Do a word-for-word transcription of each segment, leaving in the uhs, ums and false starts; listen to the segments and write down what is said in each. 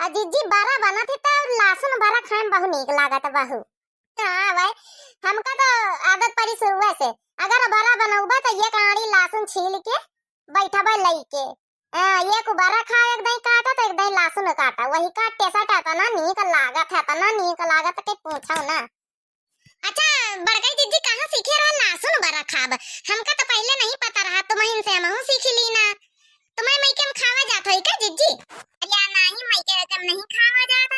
अउर जिज्जी, बरा बनत है त लहसुन बरा खाए में बहुत नीक लागत बहू। हाँ भाई, हमका तो आदत पड़ी शुरुए से, अगर बरा बनउबा त एक आड़ी लहसुन छील के बैठबे लइके। हाँ, एक बरा खाओ, एक दाई काटा त एक दाई लहसुन काटा, वही का टेसट एतना नीक लागत है, एतना नीक लागत कि पूछो ना। अच्छा, बड़कई जिज्जी, कहाँ सीखे रहा लहसुन बरा खाब? हमका तो पहिले नहीं पता रहा, तुमहिन से हमहू सीख ली ना। तुम्हरे मइके में खावा जात होई का जिज्जी? अरे नाहीं, मइके में नहीं खावा जात।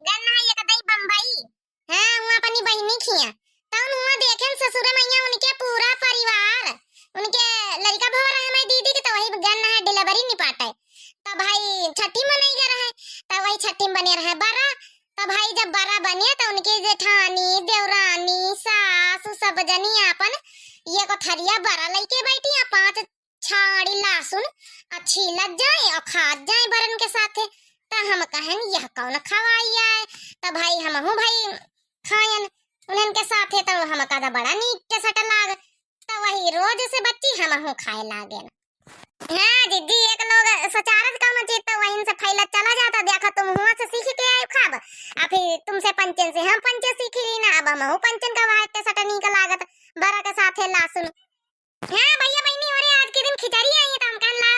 गन है एक दाई बम्बई, हाँ, हुआँ अपनी बहिनी खिया। तउन हुआँ देखेन ससुरे मइया उनके पूरा परिवार, उनके लड़िका भवा रहे हमारी दीदी के, त वही गन है delivery निपाटे। त भाई छठी मनई गा रहे, त वही छठी में बने रहे बरा। त भाई जब बरा बने त उनके जेठानी, देवरानी, सास, उ सब जनी आपन एगो थरिया बरा लइके बैठी आ पाँच छाड़ी लहसुन आ छीलत जाए अउर खात जाए बरन के साथे। त हम कहेन, यह कउन खवाई आए? त भाई हमहू भाई खाएन उन्हन के साथे, त हमका त बड़ा नीक टेसट लाग। त वही रोज से बच्ची हमहू खाए लागेन। हाँ जिज्जी, एक लोग सचारत कउनो चीज त वहीं से फैलत चला जाता। देखा, तुम हुआँ से सीख के आए खाब, आ फिर तुमसे पंचन से हम पंचे सीख ली ना। अब हमहू पंचन का वहाँ टेसट नीक लागत, बरा के साथे लहसुन। हाँ भइया बहिनी, अरे आज के दिन खिचड़ी आई है, त हम कहन ला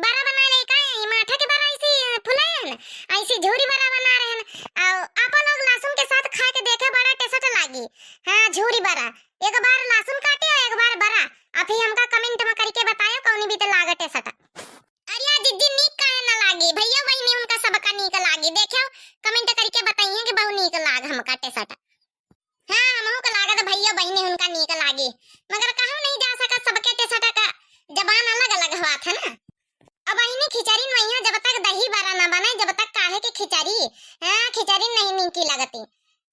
बरा बनाए ले का आई, माठा के बरा ऐसी फुलाए है ना, ऐसी झूरी बरा बना रहे हैं। अउर आप लोग लहसुन के साथ खाए के देखे, बड़ा टेसट लागी। हाँ, झूरी बरा, एक बार लहसुन काटे अउर एक बार बरा। आप ही हमका comment में करके बतायो कउनी बीते लागे टेसट। अरे जिज्जी, नीक काहे ना लागी, भइया बहिनी उनका सबका नीक लागी। देखियो, comment करके बताइए कि बहुत नीक लाग हमका टेसट। हाँ, हमहू का लागत भइया बहिनी उनका नीक लागी, मगर कहूँ नहीं जा सकत, सबके टेसट का जबान अलग अलग होत है ना। अब बहिनी खिचड़ी में यहाँ जब तक दही बरा ना बने, जब तक काहे के खिचड़ी, हाँ, खिचड़ी नहीं नीकी लगती।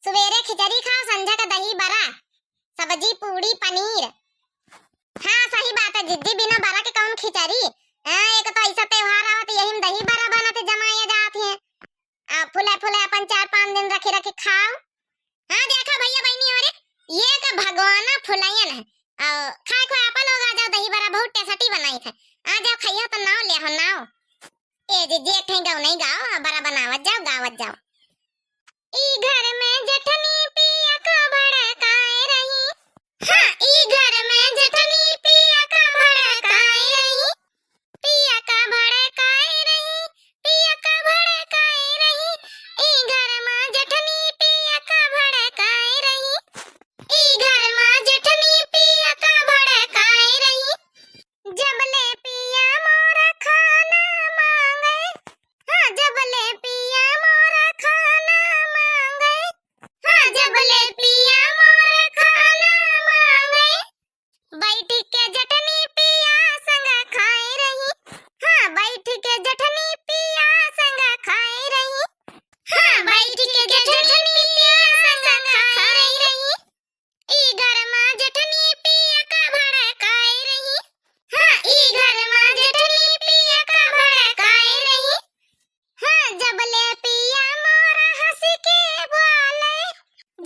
सुबेरे खिचड़ी खाओ, संझा का दही बरा, सब्जी, पूड़ी, पनीर। हाँ, सही बात है जिज्जी, बिना बरा के कउन खिचड़ी? हाँ, एक तो ऐसा त्योहार आवत, यही में दही बरा बनत जमाया जात है। आ, फुले फुले अपन चार पाँच दिन रखी रखी खाओ। हाँ, देखा भइया बहिनी, अरे ये का भगवाना फुलायन है। आ, खाए खाए आप लोग आ जाओ, दही बरा बहुत टेसटी बनाई थे। आ जाओ, खाइयो तो नाव ले हो, नाव। ए जिज्जी, एक ठे गउनई गाओ, बरा बनावत जाओ, गावत जाओ। ई घर में जेठनी पिया का भड़काए रही। हाँ, ई घर में जेठनी पिया का भड़काए रही। पिया का भड़काए रही, पिया का भड़काए रही। ई घर में जेठनी पिया का भड़काए रही। ई घर में जेठनी पिया का भड़काए रही। जबले पिया मोरा खाना मांगे, हाँ, जबले पिया मोरा खाना मांगे, हाँ, जबले पिया मोरा खाना मांगे, बैठ के जेठनी पिया संग खाए रही, हाँ, बैठ के जेठनी पिया संग खाए रही, हाँ, बैठ के जेठनी पिया संग खाए रही। ई घर मा जेठनी पिया का भड़काए रही। हाँ, ई घर मा जेठनी पिया का भड़काए रही। हाँ, जबले पिया मोरा हँसी के बोले,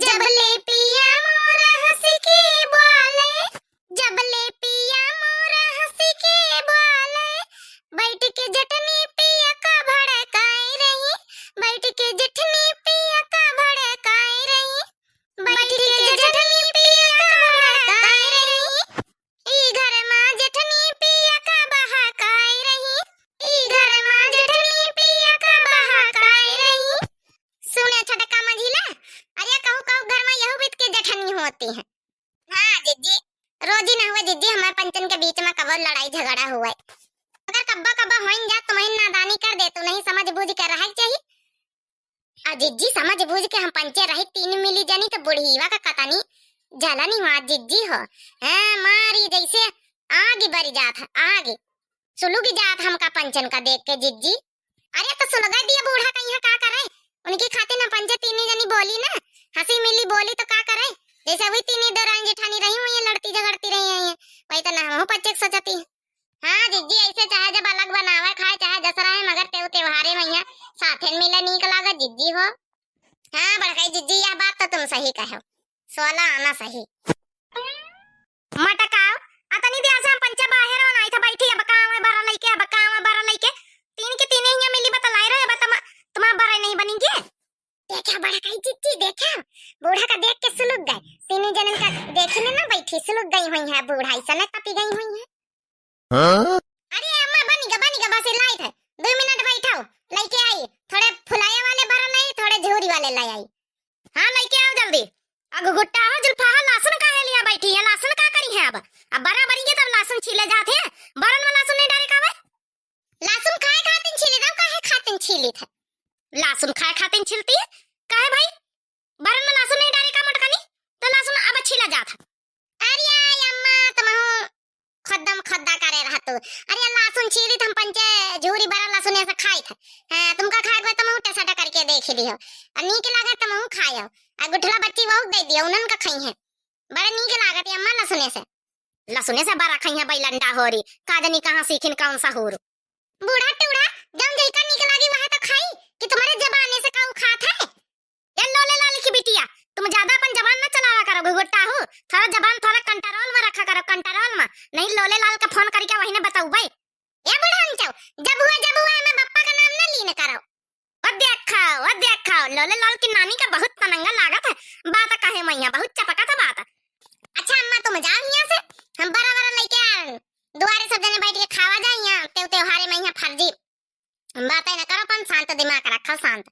जबले पिया मोरा हँसी के बोले, जबले पिया मोरा हँसी के बोले, बैठ के जेठनी पिया का भड़काए रही, बैठ के जेठनी पिया का भड़काए रही। बैठ के जेठनी पिया का बहकाए रही। ई घर मा जेठनी पिया का बहकाए रही। ई घर मा जेठनी पिया का बहकाए रही। सुने छोटका मझिला, अरे कहू कहू घर मा यहू बीत के जेठनी होती है। हाँ जिज्जी, रोजी ना हुए जिज्जी, हमारे पंचन के बीच मा कबो लड़ाई झगड़ा हुए। अगर कब्बा कब्बा होइन जात, तुम्हें नादानी कर दे, तू नहीं समझ बूझ के रहे के चाहिए। आ जिज्जी, समझ बूझ के हम पंचे रही तीन मिली जनी, तो बुढ़ीवा का कतनी जलनी हुआ जिज्जी हो। हैं, मारी जैसे आग बरी जात है, आग सुलुग जात हमका पंचन का देख के जिज्जी। अरे तो सुलगा दिया बूढ़ा, कहीं का करे, उनकी खातिर ना पंचे तीन जनी बोली ना, हँसी मिली बोली तो का करे, जैसे वही तीन देवरानी जेठानी रही हुई हैं, लड़ती झगड़ती रही हैं, वही तो ना हम पंचे सोचती। हाँ जिज्जी, ऐसे चाहे जब अलग बनावे खाए, चाहे जस रहे, मगर तेउ त्योहारे मा यहाँ साथे मिले नीक लागे जिज्जी हो। हाँ बड़काई जिज्जी, यह बात तो तुम सही कहो, सोला आना सही। मटकाओ, अतनी देर से हम पंचे बाहर हो, नाई था बैठी, अब काम है बरा लइके, अब काम है बरा लइके, तीन के तीन यहाँ मिली बतलाई रहे, अब तुम, तुम्हारा बरा नहीं बनी। क्या बड़ा कही चिच्ची, देखा, बूढ़ा का देख के सुलुक गए। तीनों जनन का देखी ने ना बैठी, सुलुक गई हुई है बूढ़ा, ऐसा न तपी गई हुई है। हाँ? अरे अम्मा, बनी गा, बनी गा, बस लाइट है, दो मिनट बैठाओ, लइके आई, थोड़े फुलाया वाले बरा लाई, थोड़े झूरी वाले लाई आई। हाँ, लइके आओ जल्दी। अगो गुट्टा हो, जुल्फा हो, लहसुन काहे लिया बैठी है? लहसुन का करी है अब? अब बरा बरी के तब लहसुन छीले जात है, बरन में लहसुन नहीं डारे का बे? लहसुन खाए खातिन छीले जाओ, काहे खातिन छीली थे? लहसुन खाए खातिन छीलती है? काहे भाई? बरन में लहसुन नहीं डारे का मोटकनी? तो लहसुन अब छीला जात है। अरे आई अम्मा, तुमहू खुद्दम खुद्दा करे रहतू। अरे लहसुन छीली त हम पंचे झूरी बरा लहसुन ऐसे खाई थे। हाँ, तुमका खाए के बा तुमहू टेसटा करके देख लियो। आ नीक लागे तुमहू खायो। आ गुठला बच्ची वहू दे दियो, उन्हन का खाई है। बड़ा नीक लागत है अम्मा लहसुने से। लहसुने से बरा खाई है बैलंडा होरी। का जानी कहाँ सीखिन कौन सा होर। बूढ़ा टूढ़ा, जौन जैका नीक लागी वह तो खाई, कि तुम्हारे जबाने से काऊ खात है? ए लोले लाल की बिटिया, तुम ज्यादा अपन जबान न चलावा करो, घुघुट्टा हो। थोड़ा जबान थोड़ा कंट्रोल में रखा करो, कंट्रोल में। नहीं लोले लाल का फोन करके वही ने बताऊ भाई। ए बुढ़ान चौ, जब हुआ, जब हुआ, हमें बप्पा का नाम न लीन करो। वो देखो, वो देखो, लोले लाल की नानी का बहुत तनंगा लागत है। बात कहे मैया, बहुत चपका था बात। अच्छा अम्मा, तुम जाओ यहाँ से, हम बरा बरा लेके आ, दुआरे सब जने बैठ के खावा जाए यहाँ, त्यों त्योहारे में यहाँ फर्जी बातें न करो, अपन शांत दिमाग रखो, शांत।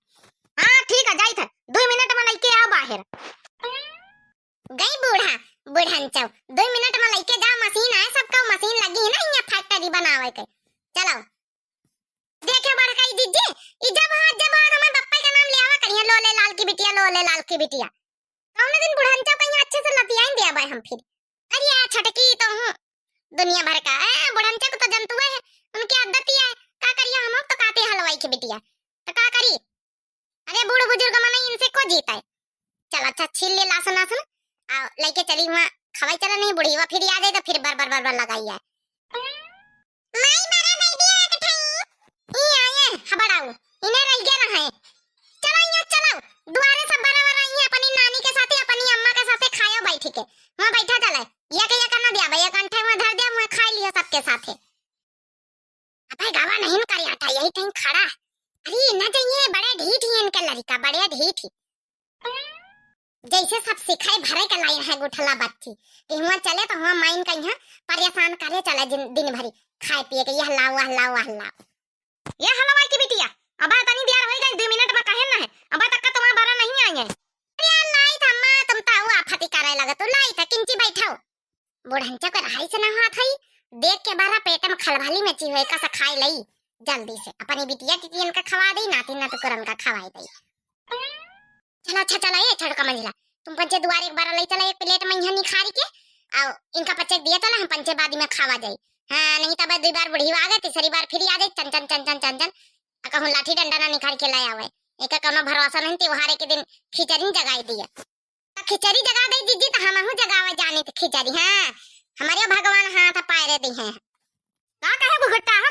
हाँ ठीक है, जाई थे, दो मिनट में लेके आओ बाहर। गई बूढ़ा, बुढ़न चौ, दो मिनट में लेके जाओ, मशीन आए सबका, मशीन लगी है ना यहाँ फैक्ट्री बनावे के। चलो। देखे बड़काई जिज्जी, ई जब हाथ जब हाथ हमारे बप्पा का नाम ले आवा करिए, लोले लाल की बिटिया, लोले लाल की बिटिया। कौन दिन बुढ़न चौ कहीं अच्छे से लतियाइन दिया बाय हम फिर। अरे यार छटकी तो हूँ, दुनिया भर का, ए, बुढ़न चौ को तो जनतुए है, उनकी आदत ही है, का करिए हम तो काते हलवाई की बिटिया, तो का करी? अरे बूढ़ बुजुर्ग मनई इनसे को जीता है। चल अच्छा छील ले लासन आसन, आ लेके चली हुआ खवाई चला नहीं बुढ़ीवा फिर आ जाए तो फिर बर बर बर बर लगाई है। माई बरा दे दिया एक ठाई। ई आए हबड़ाऊ, इन्हें रह गया रहे। चलो यहाँ चलो, दुआरे सब बरा बरा यहाँ अपनी नानी के साथे अपनी अम्मा के साथे खायो बैठ के। वहाँ बैठा चले, ये के ये करना दिया भाई, एक अंठे वहाँ धर दिया, वहाँ खाई लियो सबके साथे। अबे गावा नहीं करे आटा, यही कहीं खड़ा है। अरे न जाइए, बड़े ढीठ ही इनके लड़का, बड़े ढीठ ही। जैसे सब सिखाई भरे के लाई है गुठला बच्ची, कि हुआ चले तो हुआ माइन का यहाँ परेशान करे चले जिन-, दिन भरी खाए पिए के, यह लाओ, वह लाओ, वह लाओ। ये हलवाई की बिटिया, अब तनी देर हो गई, दो मिनट में कहे ना है, अब तक का तुम्हारा बरा नहीं आई है। अरे लाई था माँ, तुम ताऊ आफती करे लगे, तू लाई था, किंची बैठाओ। बुढ़न चौ के रहाई से ना हाथ हई, देख के बारा पेट में खलबली मची हुई, कस खाए लई, जल्दी से अपनी बिटिया टिटियन का खवा दई, नाती नतकुरन का खवाई दई। चला अच्छा चला, ए छोटका मंझला, तुम पंचे दुआरे एक बार ले चला, एक प्लेट में यहाँ निखारी के, आओ इनका पंचे दिया चला, हम पंचे बाद में खावा जाई। हाँ, नहीं तब दुई बार बुढ़ी आ गए, तीसरी बार फिर आ जाए, चन चन चन चन चन चन, आ कहूँ लाठी डंडा ना निखार के ले आवे, एक कौनो भरोसा नहीं, त्योहारे के दिन खिचड़ी जगाई दिया। त खिचड़ी जगा दे जीजी, त हमहू जगावे जानी त खिचड़ी, हाँ, हमारे भगवान हाथ पैरे दी हैं। का कहे घुघुट्टा हो,